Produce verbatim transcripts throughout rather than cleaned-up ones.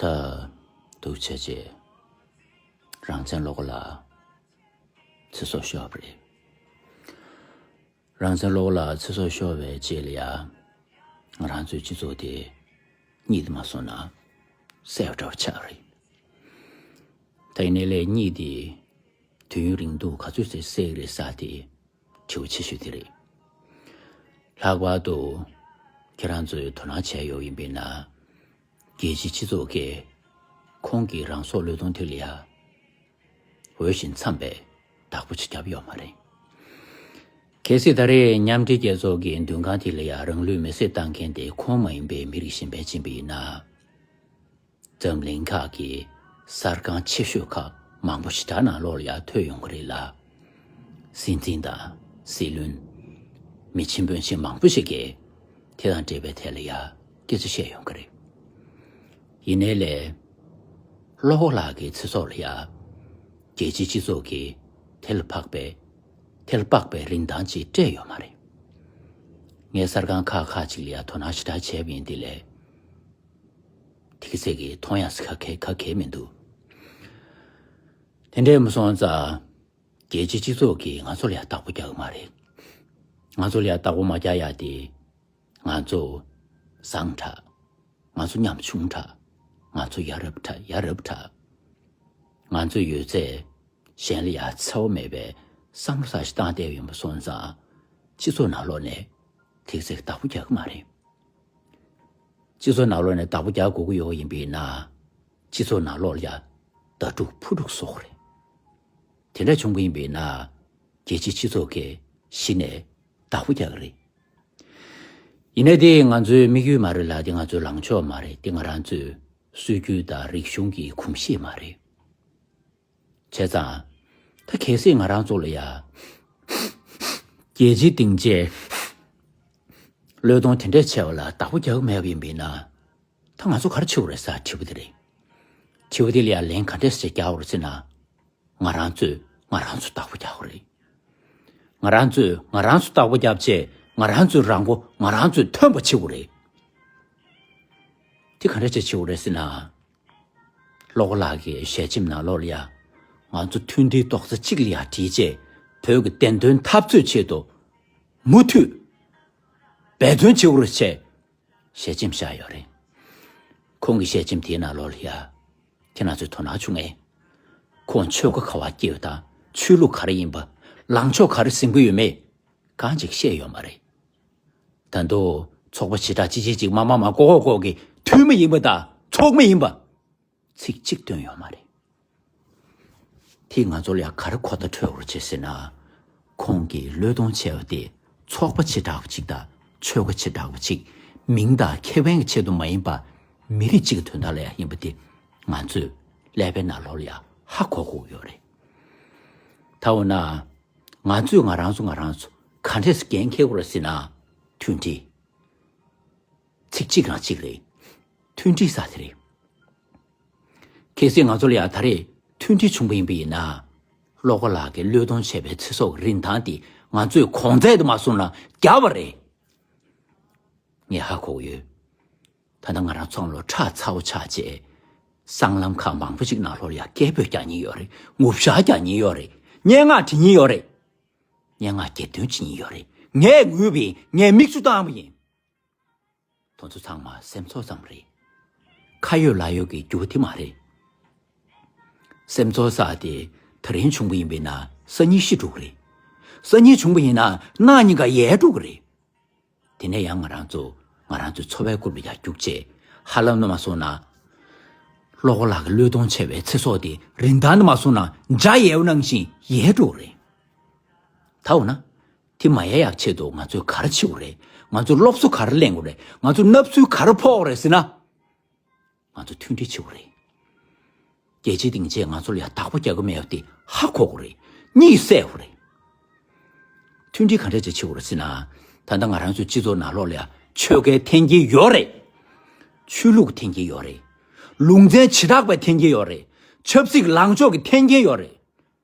ཨ། འདུག་བྱས་རྗེས་རང་བཙན་བློ་དགའ་ལགས་ཚེ་སྲོག་ཤོར་བ་རེད། རང་བཙན་བློ་དགའ་ལགས་ཚེ་སྲོག་ཤོར་བའི་རྗེས་ལ་ཡ། ང་རང་ཚོའི་སྤྱི་ཚོགས་དེ་གཉིད་དུ་མ་སོང་ན་གསལ་བ་འདྲ་བ་ཆགས་རེད། ད་ཡིན་ནའི་ལས་གཉིད་དེ་དུས་ཡུན་རིང་དུ་ག་ཚོད་ཙམ་གསལ་གི་རེད་ཟེར་དེ་དྲི་བ་ཆེ་ཤོས་དེ་རེད། ལྷག་པར་དུ་ཁྱེད་རང་ཚོས་དོ་སྣང་བྱས་ཡོད་ཡིན་པས་ན། རྒྱལ་སྤྱིའི་སྤྱི་ཚོགས་ཀྱིས་ཁོང་གི་རང་སྲོག་བློས་གཏོང་དེ་ལ་ཡ། འོས་ཤིང་འཚམས་པའི་བདག་པོ་ཅིག་བརྒྱབ་ཡོད་མ་རེད། གལ་སྲིད་ད་རེས་མཉམ་འབྲེལ་རྒྱལ་ཚོགས་ཀྱི་མདུན་ཁང་དེ་ལ་ཡ་རང་ལུས་མེར་སྲེག་བཏང་མཁན་དེ་ཁོང་མ་ཡིན་པའི་མི་རིགས་གཞན་པ་ཅིག་ཡིན་པ་ཡིན་ན། འཛམ་གླིང་ཁག་གི་གསར་ཁང་ཆེ་ཤོས་ཁག་མང་པོ་ཞེ་དྲག་ནང་ལོགས་ལ་ཡ་ཐོན་ཡོང་གི་རེད་ལ། སྲིད་འཛིན་དང་སྲིད་བློན། མི་ཆེན་དཔོན་ཆེན་མང་པོ་ཞིག་གིས་དེ་དང་འབྲེལ་བའི་ཐད་ལ་ཡ་སྐད་ཆ་བཤད་ཡོང་གི་རེད། ཡིན་ནའི་ལས། བློ་དགའ་ལགས་ཀྱི་ཚེ་སྲོག་ལ་ཡ། རྒྱལ་སྤྱིའི་སྤྱི་ཚོགས་ཀྱིས་དེ་ལ་དཔག་པའི། དེ་ལ་དཔག་པའི་རིན་ཐང་ཅིག་སྤྲད་ཡོད་མ་རེད། ངས་གསར་ཁང་ཁག་ཁག་ཅིག་ལ་ཡ་དོ་སྣང་ཞེ་དྲག་བྱས་པ་ཡིན་དེ་ལས། དེ་གི་ཚད་ཀྱིས་མཐོང་ཡག་ཟེར་ག་གེ་ག་གེ་མི་འདུག་དེ་འདྲས་མ་སོང་ཙང་། རྒྱལ་སྤྱིའི་སྤྱི་ཚོགས་ཀྱིས་ང་ཚོ་ལ་ཡ་བདག་པོ་རྒྱག་གི་མ་རེད། ང་ཚོ་ལ་ཡ་བདག་པོ་མ་རྒྱག་ཡག་དེ། ང་ཚོ་བཟང་དྲགས། ང་ཚོ་ཉམ་ཆུང་དྲགས། ང་ཚོ་ཡ་རབས་དྲགས་ཡ་རབས་དྲགས། ང་ཚོའི་ཡོད་ཚད་གཞན་ལ་ཡ་འཚེ་བ་མེད་པའི་བསམ་བློ་ཟ་ཞིག་བཏང་བསྡད་ཡིན་པ་སོང་ཙང་། སྤྱི་ཚོགས་ནང་ལོགས་ནས་དེ་གི་ཚད་བདག་པོ་རྒྱག་གི་མ་རེད། སྤྱི་ཚོགས་ནང་ལོགས་ནས་བདག་པོ་རྒྱག་དགོས་ཀྱི་ཡོད་པ་ཡིན་པས་ན། སྤྱི་ཚོགས་ནང་ལོགས་ལ་ཡ་ཟླ་དཀྲུག་ཕོ་དཀྲུག་བཟོ་གི་རེད། དེ་འདྲ་བྱུང་གི་ཡིན་པས་ན། རྒྱལ་སྤྱིའི་སྤྱི་ཚོགས་ཀྱིས་གཞི་ནས་བདག་པོ་རྒྱག་གི་རེད། ཡིན་ནའི་དེ་ང་ཚོའི་དམིགས་ཡུལ་མ་རེད་ལ། དེ་ང་ཚོའི་ལངས་ཕྱོགས་མ་རེད། དེ་ང་རང་ཚོའི་སྲོལ་རྒྱུན་དང་རིག་གཞུང་གི་གོམས་གཤིས་མ་རེད། བྱས་ཙང་། ད་གལ་སྲིད་ང་རང་ཚོ་ལ་ཡ། རྒྱལ་སྤྱིའི་སྡིངས་ཆའི་བློས་གཏོང་དེ་འདྲས་བྱས་པ་ལ་བདག་པོ་རྒྱག་གི་མེད་པ་ཡིན་པས་ན། ད་ང་ཚོ་ག་རེ་བྱེད་དགོས་རེད་ཟེར་དྲི་བ་དེ་རེད། དྲི་བ་དེ་ལ་ཡ་ལན་ག་འདྲས་སེ་རྒྱག་དགོས་རེད་ཟེར་ན། ང་རང་ཚོས་ང་རང་ཚོ་བདག་པོ་རྒྱག་དགོས་རེད། ང་རང་ཚོས་ང་རང་ཚོ་བདག་པོ་བརྒྱབ་བྱས་ང་རང་ཚོའི་རང་མགོ་ང་རང་ཚོས་ཐོན་པ་བྱེད་དགོས་རེད། དེ་ག་འདྲ་བྱས་བྱེད་དགོས་རེད་ཟེར་ན། བློ་དགའ་ལགས་ཀྱི་ཞལ་ཆེམས་ནང་ལོགས་ལ་ཡ། ང་ཚོ་མཐུན་སྒྲིལ་རྡོག་རྩ་གཅིག་ལ་ཡ་བསྒྲིལ་བྱས་བོད་ཀྱི་བདེན་དོན་འཐབ་རྩོད་ཆེད་དུ་མུ་མཐུད་འབད་བརྩོན་བྱེད་དགོས་རེད་ཅེས་ཞལ་ཆེམས་བཞག་ཡོད་རེད། ཁོང་གི་ཞལ་ཆེམས་དེའི་ནང་ལོགས་ལ་ཡ། ཁྱེད་རང་ཚོས་དོ་སྣང་བྱུང་ངས། ཁོང་ཆོལ་ཁ་ག་བ་སྐྱེས་ཡོད་དང་ཆོས་ལུགས་ག་རེ་ཡིན་པ། ལངས་ཕྱོགས་ག་རེ་འཛིན་གྱི་ཡོད་མེད་གང་ཅིག་བཤད་ཡོད་མ་རེད། ད་དུང་ཚོགས་པ་བྱེ་བྲག་ཅི་བྱེད་ཅིག་མ་མ་མ་ཀོ་ཀོ་ཀོ་གི་འཐུས་མི་ཡིན་པ་དང་ཚོགས་མི་ཡིན་པ། ཚིག་གཅིག་བཏོན་ཡོད་མ་རེད། དེས་ང་ཚོ་ལ་ཡང་ག་རེ་གོ་བརྡ་འཕྲོད་པར་བྱེད་ཟེར་ན། ཁོང་གིས་བློས་གཏོང་བྱས་པ་དེ་ཚོགས་པ་བྱེ་བྲག་པ་ཅིག་དང་ཆོལ་ཁ་བྱེ་བྲག་པ་ཅིག་མིང་དང་ཁེ་ཕན་གྱི་ཆེད་དུ་མ་ཡིན་པ། མི་རིགས་གཅིག་གི་དོན་དག་ལ་ཡང་ཡིན་པ་དེ་ང་ཚོས་ཀླད་པའི་ནང་ལོགས་ལ་ཡང་ཧ་གོ་དགོས་ཡོད་རེད། ད་འོ་ན། ང་ཚོས་ང་རང་ཚོ་ང་རང་ཚོ་ག་འདྲས་སེ་འགན་འཁྱེར་དགོས་རེད་ཟེར་ན། མཐུན་སྒྲིལ། ཚིག་གཅིག་རང་གཅིག་རེད། མཐུན་སྒྲིལ་ཟེར་དེ་རེད། གལ་སྲིད་ང་ཚོ་ལ་ཡང་ད་རེས་མཐུན་སྒྲིལ་བྱུང་བ་ཡིན་པ་ཡིན་ན། བློ་དགའ་ལགས་ཀྱིས་བློས་གཏོང་བྱས་པའི་ཚེ་སྲོག་གི་རིན་ཐང་དེ་ང་ཚོས་གོང་ཚད་དུ་མ་སོང་ན་བརྒྱབ་པ་རེད། ངས་ཧ་གོ་གི་ཡོད། ད་ལྟ་ང་རང་ཚོ་ལོ་ཁྲག་ཚ་བོ་ཆགས་བྱས། སྲང་ལམ་ཁག་མང་པོ་ཞིག་ནང་ལོགས་ལ་ཡང་སྐད་འབོད་རྒྱག་མཁན་ཡོད་རེད། ངུ་ཤག་རྒྱག་མཁན་ཡོད་རེད། སྙན་ངག་འབྲི་མཁན་ཡོད་རེད། སྙན་ངག་གྱེར་འདོན་བྱེད་མཁན་ཡོད་རེད། ངས་ངུས་པ་ཡིན། ངས་མིག་ཆུ་བཏང་བ་ཡིན། དེ་ཚོ་ཚང་མ་སེམས་ཚོར་ཙམ་རེད། ཁ་ཡོད་ལག་ཡོད་ཀྱི་རྒྱུ་དེ་མ་རེད། སེམས་ཚོར་ཟེར་དེ་དེ་རིང་བྱུང་བ་ཡིན་པས་ན་སང་ཉིན་ཤི་འགྲོ་གི་རེད། སང་ཉིན་བྱུང་བ་ཡིན་ན་གནངས་ཉིན་ཀ་ཡལ་འགྲོ་གི་རེད། དེ་ནས་ཡང་ང་རང་ཚོ་ང་རང་ཚོའི་འཚོ་བའི་སྐོར་ལ་ཡར་རྒྱུགས་བྱས། ཧ་ལམ་དུ་མ་སོང་ན། བློ་དགའ་ལགས་ཀྱིས་བློས་གཏོང་བྱས་པའི་ཚེ་སྲོག་དེ་རིན་ཐང་དུ་མ་སོང་ན་འཇའ་ཡལ་བ་ནང་བཞིན་ཡལ་འགྲོ་གི་རེད། ད་འོ་ན། དེ་མ་ཡལ་ཡག་ཆེད་དུ་ང་ཚོས་ག་རེ་བྱེད་དགོས་རེད། ང་ཚོས་སློབ་གསོ་ག་རེ་ལེན་དགོས་རེད། ང་ཚོས་བསླབ་ཚུལ་ག་རེ་ཕོག་དགོས་རེད་ཟེར་ན། ང་ཚོ་མཐུན་སྒྲིལ་བྱེད་དགོས་རེད། རྒྱལ་སྤྱིའི་སྡིངས་ཆས་ང་ཚོ་ལ་ཡང་བདག་པོ་རྒྱག་གི་མེད་པ་དེ་ཧ་གོ་དགོས་རེད། གཉིད་སད་དགོས་རེད། མཐུན་སྒྲིལ་ག་འདྲ་ཅིག་བྱེད་དགོས་རེད་ཟེར་ན། ད་ལྟ་ང་རང་ཚོའི་སྤྱི་ཚོགས་ནང་ལོགས་ལ་ཡང་ཆོལ་ཁའི་འཐེན་འཁྱེར་ཡོད་རེད། ཆོས་ལུགས་འཐེན་འཁྱེར་ཡོད་རེད། ལུང་ཚན་བྱེ་བྲག་པའི་འཐེན་འཁྱེར་ཡོད་རེད། ཆབ་སྲིད་ལངས་ཕྱོགས་ཀྱི་འཐེན་འཁྱེར་ཡོད་རེད།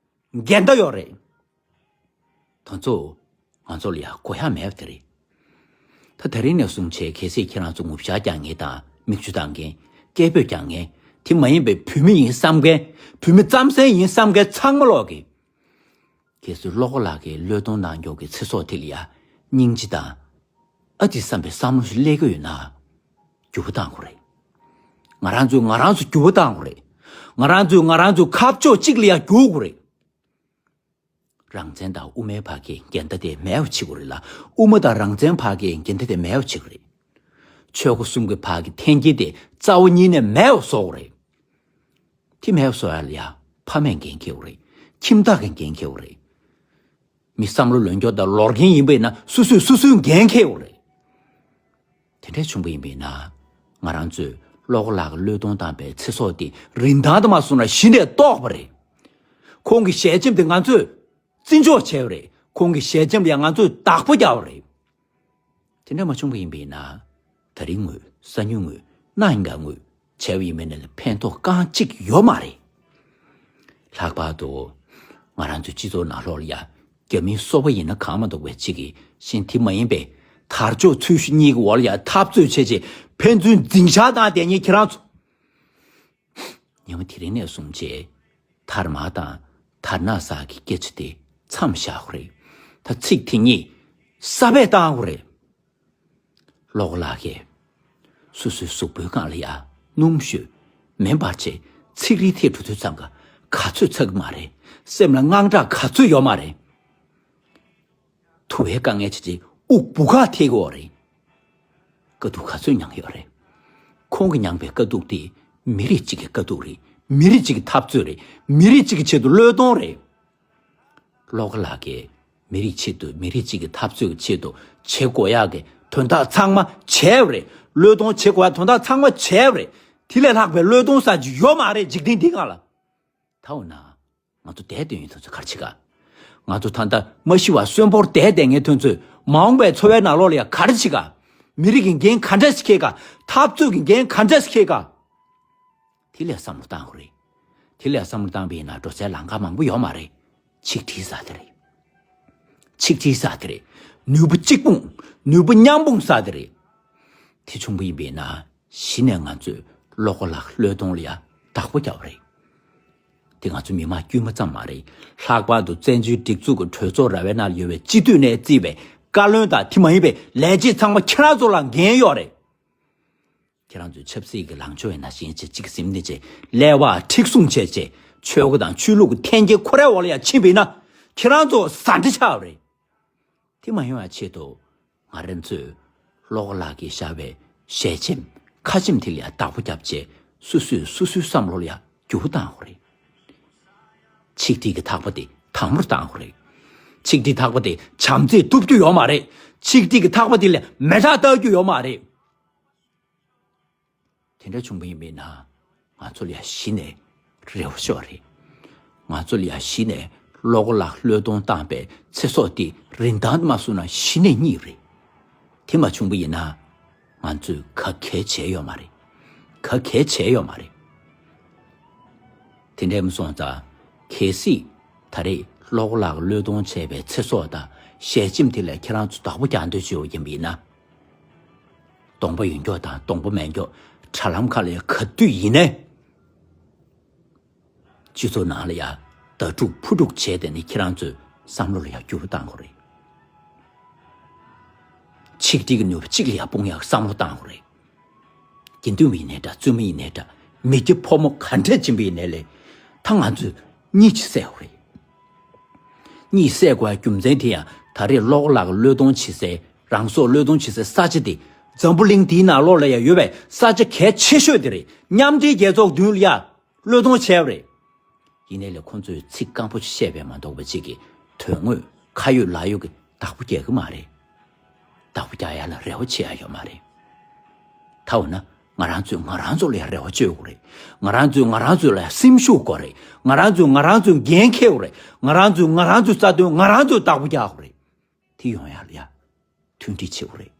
འགལ་ཟླ་ཡོད་རེད། དེ་ཚོ་ང་ཚོ་ལ་ཡང་གོ་ཡ་མེད་པ་དེ་རེད། ད་དེ་རིང་ནས་བཟུང་བྱས་གལ་སྲིད་ཁྱེད་རང་ཚོ་ངུ་ཤག་རྒྱག་མཁན་དང་མིག་ཆུ་བཏང་མཁན། སྐད་འབོད་རྒྱག་མཁན། དེ་མ་ཡིན་པའི་བོད་མི་ཡིན་བསམ་མཁན། བོད་མི་རྩམ་ཟན་ཡིན་བསམ་མཁན་ཚང་མ་ལོག་གི། གལ་སྲིད་བློ་དགའ་ལགས་ཀྱིས་བློས་གཏོང་གནང་མགྱོགས་ཀྱི་ཚེ་སྲོག་དེ་ལ་ཡ་སྙིང་རྗེ་དང་ཨ་ཙི་བསམ་པའི་བསམ་བློ་ཞིག་སླེབས་ཀྱི་ཡོད་ན། འགྱུར་བ་གཏང་དགོས་རེད། ང་རང་ཚོས་ང་རང་ཚོ་འགྱུར་བ་གཏང་དགོས་རེད། ང་རང་ཚོས་ང་རང་ཚོ་ཁ་ཕྱོགས་གཅིག་ལ་ཡ་འགྱུར་དགོས་རེད། རང་བཙན་དང་དབུ་མའི་བར་གྱི་འགལ་ཟླ་དེ་མེད་པ་བྱེད་དགོས་རེད་ལ། དབུ་མ་དང་རང་བཙན་བར་གྱི་འགལ་ཟླ་དེ་མེད་པ་བྱེད་དགོས་རེད། ཆོལ་ཁ་གསུམ་གྱི་བར་གྱི་འཐེན་འཁྱེར་དེ་རྩ་བ་ཉིད་ནས་མེད་པ་བཟོ་དགོས་རེད། དེ་མེད་པ་བཟོ་ཡ་ལ་ཡ་ཕ་མས་འགན་འཁྱེར་དགོས་རེད། ཁྱིམ་བདག་གིས་འགན་འཁྱེར་དགོས་རེད། མི་བསམ་བློ་ལོན་རྒྱུ་དང་ལོར་མཁན་ཡིན་པས་ན་སོ་སོས་སོ་སོའི་འགན་འཁྱེར་དགོས་རེད། དེ་འདྲ་བྱུང་པ་ཡིན་པས་ན། ང་རང་ཚོས་བློ་དགའ་ལགས་ཀྱི་བློས་གཏོང་བཏང་པའི་ཚེ་སྲོག་དེ་རིན་ཐང་དུ་མ་སོང་ན་གཞི་ནས་བཏོག་པ་རེད། ཁོང་གི་ཞལ་ཆེམས་དེ་ང་ཚོས་བརྩི་འཇོག་བྱས་པ་རེད། ཁོང་གི་ཞལ་ཆེམས་ལ་ཡང་ང་ཚོས་བདག་པོ་རྒྱག་པ་རེད། དེ་འདྲ་མ་བྱུང་པ་ཡིན་པས་ན། ད་རིང་ངོས་སང་ཉིན་ངོས་གནངས་ཉིན་ཀ་ངོས་བྱས་པ་ཡིན་པས་ན་ལ་ཕན་ཐོགས་རྐང་གཅིག་ཡོད་མ་རེད། ལྷག་པར་དུ་ང་རང་ཚོའི་སྤྱི་ཚོགས་ནང་ལོགས་ལ་ཡ་རྒྱ་མིའི་སོ་པ་ཡིན་ན་གང་མ་གཏོགས་པའི་གཅིག་གིས་གཞན་དེ་མ་ཡིན་པའི་དར་ལྕོག་ཚོས་གཞི་གཉིས་ཀྱི་འོག་ལ་ཡ་འཐབ་རྩོད་བྱས་རྗེས་ཕན་ཚུན་འཛིང་ཆགས་བཏང་བསྡད་མཁན་ཁྱེད་རང་ཚོ། ཉི་མ་དེ་རིང་ནས་བཟུང་རྗེས་དར་དམར་དང་དར་ནག་ཟེར་གྱི་སྐད་ཆ་དེ་མཚམས་བཞག་དགོས་རེད། ད་ཚིག་དེ་གཉིས་གསར་པས་བཏང་དགོས་རེད། བློ་དགའ་ལགས་ཀྱིས་སོ་སོའི་གཟུགས་པོའི་སྒང་ལ་ཡ་སྣུམ་ཞོན་མེ་འབར་བྱས་ཚིག་རིས་ཐེབས་འགྲོ་དུས་ཙམ་ག་ག་ཚོད་ཚ་གི་མ་རེད། སེམས་ལ་དངངས་སྐྲག་ག་ཚོད་ཡོད་མ་རེད། དུ་བའི་དཀའ་ངལ་ཆེ་ཆེ་དབུགས་བུ་ག་ཐེག་གི་ཡོད་རེད། དཀའ་སྡུག་ག་ཚོད་མྱངས་ཡོད་རེད། ཁོང་གིས་མྱངས་པའི་དཀའ་སྡུག་དེ་མི་རིགས་གཅིག་གི་དཀའ་སྡུག་རེད། མི་རིགས་གཅིག་གི་འཐབ་རྩོད་རེད། མི་རིགས་གཅིག་གི་ཆེད་དུ་བློས་གཏོང་རེད། བློ་དགའ་ལགས་ཀྱིས་མི་རིགས་ཆེད་དུ་མི་རིགས་གཅིག་གི་འཐབ་རྩོད་ཀྱི་ཆེད་དུ་བྱེད་དགོས་ཡག་གི་དོན་དག་ཚང་མ་བྱས་པ་རེད། བློས་གཏོང་བྱེད་དགོས་ཡག་དོན་དག་ཚང་མ་བྱས་པ་རེད། དེ་ལས་ལྷག་པའི་བློས་གཏོང་ཟེར་གྱི་ཡོད་མ་རེད་འཇིག་རྟེན་འདི་སྒང་ལ། ད་འོ་ན། ང་ཚོ་བསྡད་དེ་ཡོད་དུས་ཚོད་ག་རེ་བྱེད་ག། ང་ཚོ་ད་ལྟ་མ་ཤི་བར་གསོན་པོར་བསྡད་བསྡད་མཁན་དེ་ཚོས་མ་འོངས་པའི་འཚོ་བའི་ནང་ལོགས་ལ་ཡང་ག་རེ་བྱེད་ག། མི་རིགས་ཀྱི་འགན་ག་འདྲ་ཞིག་འཁྱེར་ག། འཐབ་རྩོད་ཀྱི་འགན་ག་འདྲ་ཞིག་འཁྱེར་ག། དེ་ལ་བསམ་བློ་བཏང་དགོས་རེད། དེ་ལ་བསམ་བློ་བཏང་པ་ཡིན་ན་འགྲོ་སའི་ལམ་ཁ་མང་པོ་ཡོད་མ་རེད། ཆིག་སྒྲིལ་ཟེར་དེ་རེད། ཆིག་སྒྲིལ་ཟེར་དེ་རེད། ནུས་པ་གཅིག་སྤུངས། ནུས་པ་མཉམ་སྤུངས་ཟེར་དེ་རེད། དེ་བྱུང་པ་ཡིན་པས་ན། གཞི་ནས་ང་ཚོས་བློ་དགའ་ལགས་བློས་གཏོང་ལ་ཡང་བདག་པོ་རྒྱག་པ་རེད། དེ་ང་ཚོ་མི་མང་དཀྱུས་མ་ཙམ་མ་རེད། ལྷག་པར་དུ་བཙན་བྱོལ་སྒྲིག་འཛུགས་ཀྱི་གྲོས་ཚོགས་ར་བའི་ནང་ཡོད་པའི་སྤྱི་འཐུས་ནས་བརྩིས་པའི་བཀའ་བློན་དང་དེ་མ་ཡིན་པའི་ལས་བྱེད་ཚང་མ་ཁྱེད་རང་ཚོ་ལ་འགན་ཡོད་རེད། ཁྱེད་རང་ཚོས་ཆབ་སྲིད་ཀྱི་ལངས་ཕྱོགས་ཡིན་ན་གཞན་ཅིག་ཅིག་ཟིན་ནས་བྱས་ཀླད་པ་མཁྲེགས་བཟུང་བྱས་བྱས་ཆོལ་ཁ་དང་ཆོས་ལུགས་ཀྱི་འཐེན་འཁྱེར་ཁོ་རའི་འོག་ལ་ཡང་ཕྱིན་པ་ཡིན་ན་ཁྱེད་རང་ཚོ་ཟ་འདྲེ་ཆགས་པ་རེད། དེ་མ་ཡོང་བའི་ཆེད་དུ། ང་རང་ཚོས་བློ་དགའ་ལགས་ཀྱིས་བཞག་པའི་ཞལ་ཆེམས་ཁ་ཆེམས་དེ་ལ་ཡང་བདག་པོ་བརྒྱབ་བྱས་སོ་སོས་སོ་སོའི་བསམ་བློ་ལ་ཡང་འགྱུར་བ་བཏང་དགོས་རེད། ཆིག་སྒྲིལ་གྱི་ཐག་པ་དེ་དམ་པོར་བཏང་དགོས་རེད། ཆིག་སྒྲིལ་ཐག་པ་དེ་བྱམས་བརྩེས་གཏུབ་རྒྱུ་ཡོད་མ་རེད། ཆིག་སྒྲིལ་གྱི་ཐག་པ་དེ་ལ་མེ་སྟག་བཏགས་རྒྱུ་ཡོད་མ་རེད། དེ་འདྲ་བྱུང་བ་ཡིན་པས་ན། ང་ཚོ་ལ་ཡང་གཞི་ནས་རེ་བ་ཤོར་རེད། ང་ཚོ་ལ་ཡང་གཞི་ནས་བློ་དགའ་ལགས་བློས་གཏོང་བཏང་པའི་ཚེ་སྲོག་དེ་རིན་ཐང་དུ་མ་བཟུང་ན་གཞི་ནས་རྙེད་རེད། དེ་མ་བྱུང་བ་ཡིན་ན། ང་ཚོས་ག་གལ་བྱས་ཡོད་མ་རེད། ག་གལ་བྱས་ཡོད་མ་རེད། དེ་འདྲ་མ་སོང་ཙང་། གལ་སྲིད་ད་རེས་བློ་དགའ་ལགས་བློས་གཏོང་བྱས་པའི་ཚེ་སྲོག་དང་ཞལ་ཆེམས་དེ་ལ་ཁྱེད་རང་ཚོ་བདག་པོ་རྒྱག་འདོད་བྱེད་ཡོད་ཡིན་པ་ཡིན་ན། གདོང་པ་ཡོད་མཁན་དང་གདོང་པ་མེད་མཁན་དྲ་ལམ་ཁག་ལ་ཡང་ག་དུས་ཡིན་ནའི། སྤྱི་ཚོགས་ནང་ལ་ཡང་ལྟ་གྲུབ་ཕུ་གྲུབ་བྱས་ཏེ་ནི་ཁྱེད་རང་ཚོས་བསམ་བློ་ལ་ཡང་འགྱུར་བ་བཏང་དགོས་རེད། ཆིག་སྒྲིལ་གྱི་ནུས་པ་གཅིག་ལ་ཡང་སྤུངས་ཡག་བསམ་བློ་བཏང་དགོས་རེད། དགེ་འདུན་པ་ཡིན་ནའི་འདྲ་བཙུན་མ་ཡིན་ནའི་འདྲ་མི་སྐྱ་ཕོ་མོ་ག་འདྲས་ཕྱིན་པ་ཡིན་ནའི་ལས་ད་ང་ཚོས་གཉིས་ཀྱིས་བསད་དགོས་རེད། གཉིས་བསད་དགོས་པའི་རྒྱུ་མཚན་དེ་ཡང་ད་རེས་བློ་དགའ་ལགས་བློས་གཏོང་བྱེད་སའི་རང་སྲོག་བློས་གཏོང་བྱེད་སའི་ས་ཆ་དེ་འཛམ་བུ་གླིང་འདིའི་ནང་ལོགས་ལ་ཡང་ཡོད་པའི་ས་ཆ་གལ་ཆེ་ཤོས་དེ་རེད། མཉམ་འབྲེལ་རྒྱལ་ཚོགས་མདུན་ལ་ཡང་བློས་གཏོང་བྱས་པ་རེད། ཡིན་ནའི་ལས་ཁོང་ཚོས་ཚིག་སྐམ་པོ་ཞིག་བཤད་པས་མ་གཏོགས་པ་གཅིག་གིས་དོན་དངོས་ཁ་ཡོད་ལག་ཡོད་ཀྱི་བདག་པོ་རྒྱག་གི་མ་རེད། བདག་པོ་རྒྱག་ཡ་ལ་རེ་བ་བྱེད་ཡ་ཡོད་མ་རེད། ད་འོ་ན་ང་རང་ཚོས་ང་རང་ཚོ་ལ་ཡ་རེ་བ་བཅོལ་དགོས་རེད། ང་རང་ཚོས་ང་རང་ཚོ་ལ་ཡ་སེམས་ཤུགས་དགོས་རེད། ང་རང་ཚོས་ང་རང་ཚོའི་འགན་འཁྱེར་དགོས་རེད། ང་རང་ཚོས་ང་རང་ཚོའི་རྩ་དོན་ང་རང་ཚོས་བདག་པོ་རྒྱག་དགོས་རེད། དེ་ཡོང་ཡ་ལ་ཡ། མཐུན་སྒྲིལ་བྱེད་དགོས་རེད།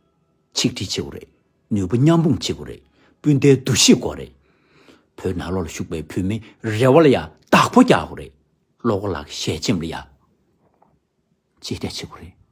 ཆིག་སྒྲིལ་བྱེད་དགོས་རེད། ནུས་པ་མཉམ་སྤུངས་བྱེད་དགོས་རེད། སྤུན་ཟླའི་འདུ་ཤེས་དགོས་རེད། བོད་ནང་ལོགས་ལ་བཞུགས་པའི་བོད་མིའི་རེ་བ་ལ་ཡ་བདག་པོ་རྒྱག་དགོས་རེད། བློ་དགའ་ལགས་ཀྱི་ཞལ་ཆེམས་ལ་ཡ། གཅེས་སྤྲས་བྱེད་དགོས་རེད།